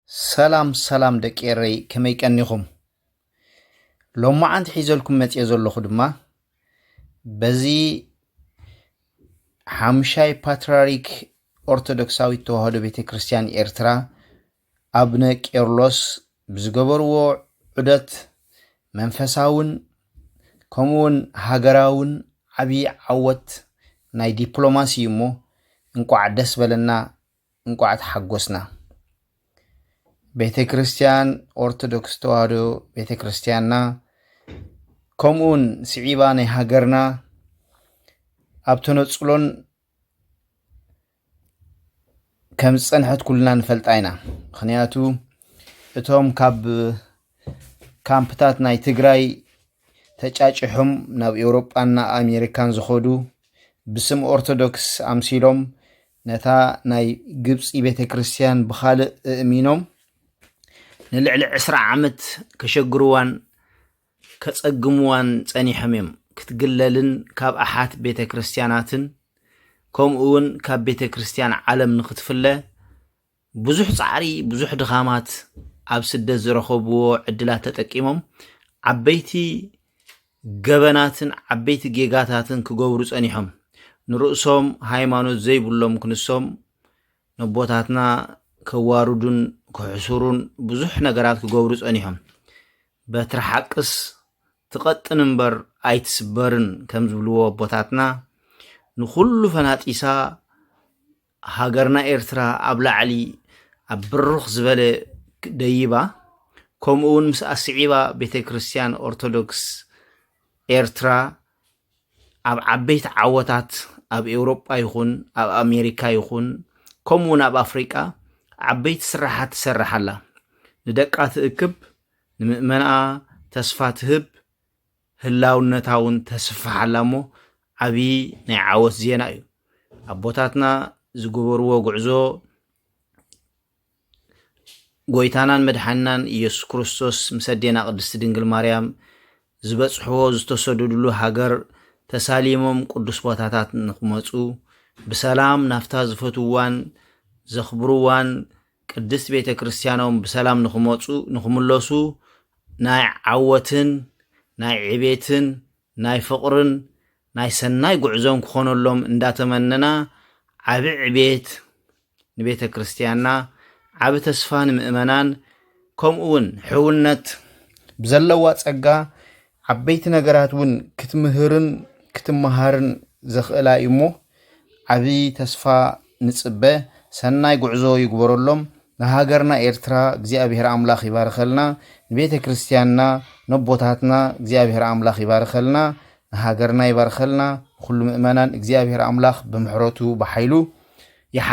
ሰላም ሰላም ደቂ ኤረይ፣ ከመይ ቀኒኹም? ሎማዓንቲ ሒዘልኩም መጽየ ዘለኹ ድማ በዚ ሓምሻይ ፓትርያርክ ኦርቶዶክሳዊት ተዋህዶ ቤተ ክርስቲያን ኤርትራ ኣቡነ ቄርሎስ ብዝገበርዎ ዑደት መንፈሳውን ከምኡውን ሃገራውን ዓብዪ ዓወት ናይ ዲፕሎማሲ እዩ እሞ እንቋዕ ደስ በለና፣ እንቋዕ ተሓጎስና። ቤተ ክርስቲያን ኦርቶዶክስ ተዋህዶ ቤተ ክርስቲያንና ከምኡውን ስዒባ ናይ ሃገርና ኣብ ተነጽሎን ከም ዝጸንሐት ኩልና ንፈልጣ ኢና። ምኽንያቱ እቶም ካብ ካምፕታት ናይ ትግራይ ተጫጭሖም ናብ ኤውሮጳን ኣሜሪካን ዝኸዱ ብስም ኦርቶዶክስ ኣምሲሎም ነታ ናይ ግብጺ ቤተ ክርስቲያን ብኻልእ እእሚኖም ንልዕሊ ዕስራ ዓመት ከሸግርዋን ከጸግምዋን ጸኒሖም እዮም። ክትግለልን ካብ ኣሓት ቤተ ክርስቲያናትን ከምኡ እውን ካብ ቤተ ክርስቲያን ዓለም ንኽትፍለ ብዙሕ ጻዕሪ፣ ብዙሕ ድኻማት ኣብ ስደት ዝረኸብዎ ዕድላት ተጠቂሞም ዓበይቲ ገበናትን ዓበይቲ ጌጋታትን ክገብሩ ጸኒሖም። ንርእሶም ሃይማኖት ዘይብሎም ክንሶም ነቦታትና ከዋርዱን ክሕስሩን ብዙሕ ነገራት ክገብሩ ጸኒሖም። በትሪ ሓቅስ ትቐጥን እምበር ኣይትስበርን ከም ዝብልዎ ኣቦታትና ንኹሉ ፈናጢሳ ሃገርና ኤርትራ ኣብ ላዕሊ ኣብ ብርኽ ዝበለ ደይባ ከምኡ እውን ምስ ኣስዒባ ቤተ ክርስቲያን ኦርቶዶክስ ኤርትራ ኣብ ዓበይቲ ዓወታት ኣብ ኤውሮጳ ይኹን ኣብ ኣሜሪካ ይኹን ከምኡ እውን ኣብ ኣፍሪቃ ዓበይቲ ስራሓት ትሰርሕ ኣላ። ንደቃ ትእክብ፣ ንምእመንኣ ተስፋ ትህብ፣ ህላውነታ እውን ተስፍሕ ኣላ እሞ ዓብዪ ናይ ዓወት ዜና እዩ። ኣቦታትና ዝገበርዎ ጉዕዞ ጎይታናን መድሓኒናን ኢየሱስ ክርስቶስ ምስ ኣዴና ቅድስቲ ድንግል ማርያም ዝበጽሕዎ ዝተሰደድሉ ሃገር ተሳሊሞም ቅዱስ ቦታታት ንኽመጹ ብሰላም ናፍታ ዝፈትውዋን ዘኽብርዋን ቅድስት ቤተ ክርስቲያኖም ብሰላም ንኽመጹ ንኽምለሱ ናይ ዓወትን ናይ ዕቤትን ናይ ፍቕርን ናይ ሰናይ ጉዕዞን ክኾነሎም እንዳተመነና ዓቢ ዕቤት ንቤተ ክርስቲያንና ዓቢ ተስፋ ንምእመናን ከምኡ እውን ሕውነት ብዘለዋ ጸጋ ዓበይቲ ነገራት እውን ክትምህርን ክትመሃርን ዘኽእላ እዩ እሞ ዓቢ ተስፋ ንጽበ። ሰናይ ጉዕዞ ይግበረሎም። ንሃገርና ኤርትራ እግዚኣብሔር ኣምላኽ ይባርኸልና። ንቤተ ክርስቲያንና ነቦታትና እግዚኣብሔር ኣምላኽ ይባርኸልና። ንሃገርና ይባርኸልና። ንኹሉ ምእመናን እግዚኣብሔር ኣምላኽ ብምሕረቱ ብሓይሉ ይሓ